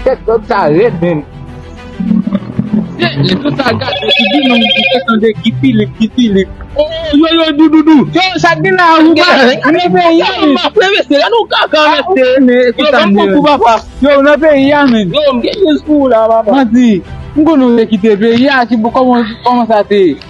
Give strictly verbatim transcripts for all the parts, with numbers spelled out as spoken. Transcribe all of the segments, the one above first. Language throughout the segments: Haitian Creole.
Kèk lòt sa rèd, menm. Se, lè tout sa gate, ki di non, ki kesyon de Guy Philippe, Guy Philippe. Oh, yo, yo, doudoudou. Yo, sa k gen la, ou pa, ou nan peyi a, men. M ap leve, se la nou kaka, mèt. Yo, ban m kòb pou papa. Yo, ou nan peyi a, men. Yo, m gen jis pou ou la, papa. Manti, m konnen ou te kite peyi a, ki, kòman, kòman sa te ye?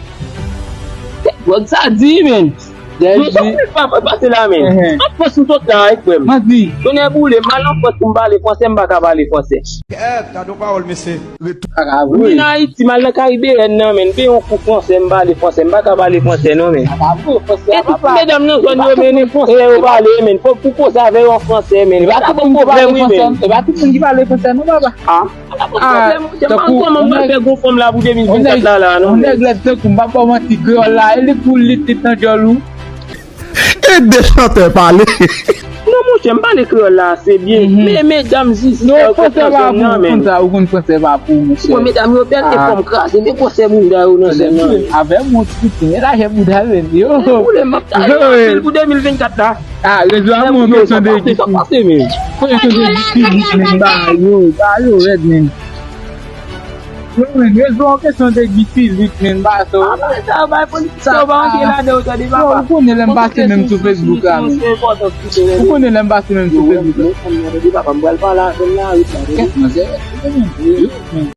Gwòg sa di, men. Yo, sa fè pa, pa pase la, men. An Frans, m sot la, wi, frè m. Manti. Tonnè boule, m al an Frans pou m pale fransè, m pa ka pale fransè. Gad yon pawòl, mesye. Retou. M vin Ayiti, m al nan Karibeyèn nan, men. M peye yon kou fransè, m pale fransè, m pa ka pale fransè, non, men. E tout medam nan zòn yo, men, e fransè yo pale, men. Fòk pou koze avè yo an fransè, men. E pa tout moun ki pale fransè, e pa tout moun ki pale fransè, non, papa. Ah. Ah, tankou kòman m pral fè gon fanm la pou de mil vennkat la, la, non, yon nèg lèd tankou m, pa ba w manti, kreyòl la, e li pou lit, lit nan djòl ou. E de chantè pale. Non, monchè, m pale kreyòl la ase byen. Men, medam, jis, non, fransè pa pou ou, konn sa, ou konn fransè pa pou ou, monchè. Bon, medam yo bèl, e fòm kraze, men gwosè bounda yo nan zòn nan. Avè m, yon ti pikin, e lajè bouda, men, yo. Boule, m ap ta yo anpil pou de mil vennkat la. Ah, rezo a mwen, kesyon de Guy Philippe. Kesyon de Guy Philippe, men, ba yo, ba yo rèd, men. Yo, men, rezo a kesyon de Guy Philippe, men, ba sa. Ah, men, sa, bay politisyen yo pa antre ladan, yo tande, papa. Ou konnen lè m pase menm sou Facebook la, men. Ou konnen lè m pase menm sou Facebook la. Kèk manzè, men.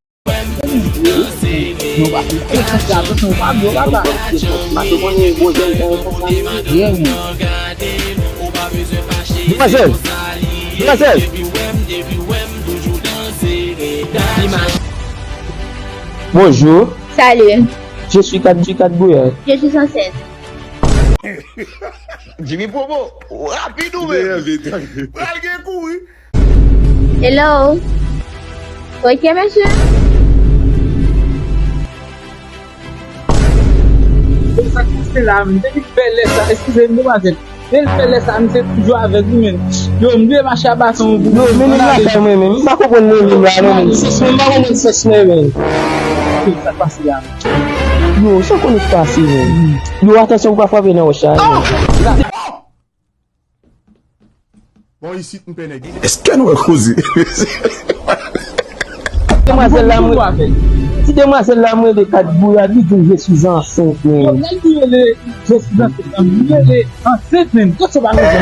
Demwazèl! Demwazèl! Bonjour. Salut. Je suis Kat, je suis Kat Gouyad. Je suis enceinte. Jimmy Promo, rapid ou menm. Pral gen kouri. Hello. Ok, mesye. Sa k pase la, menm? Depi bèlè sa, eskize m, demwazèl. Depi bèlè sa, misye toujou avèk li, menm. Yo, m dwe mache a baton pou... Yo, men nèg lakay mwen, menm. M pa konprann mwen menm la, non, menm. Sès mwen, m pa konprann sès mwen, menm. Sa k pase la, menm? Yo, sa w konnen k pase, menm? Yo, atansyon pou pa frape nan wòch la, menm. Bon, isit, m pè nèg. Èske nou wè koze? Demwazèl la, mwen, ti demwazèl la, mwen rele Kat Gouyad, li di m, "Je suis enceinte, men." Yo, nèg ki rele, "Je suis enceinte," li rele ansent, men. Kot se pa nou, men?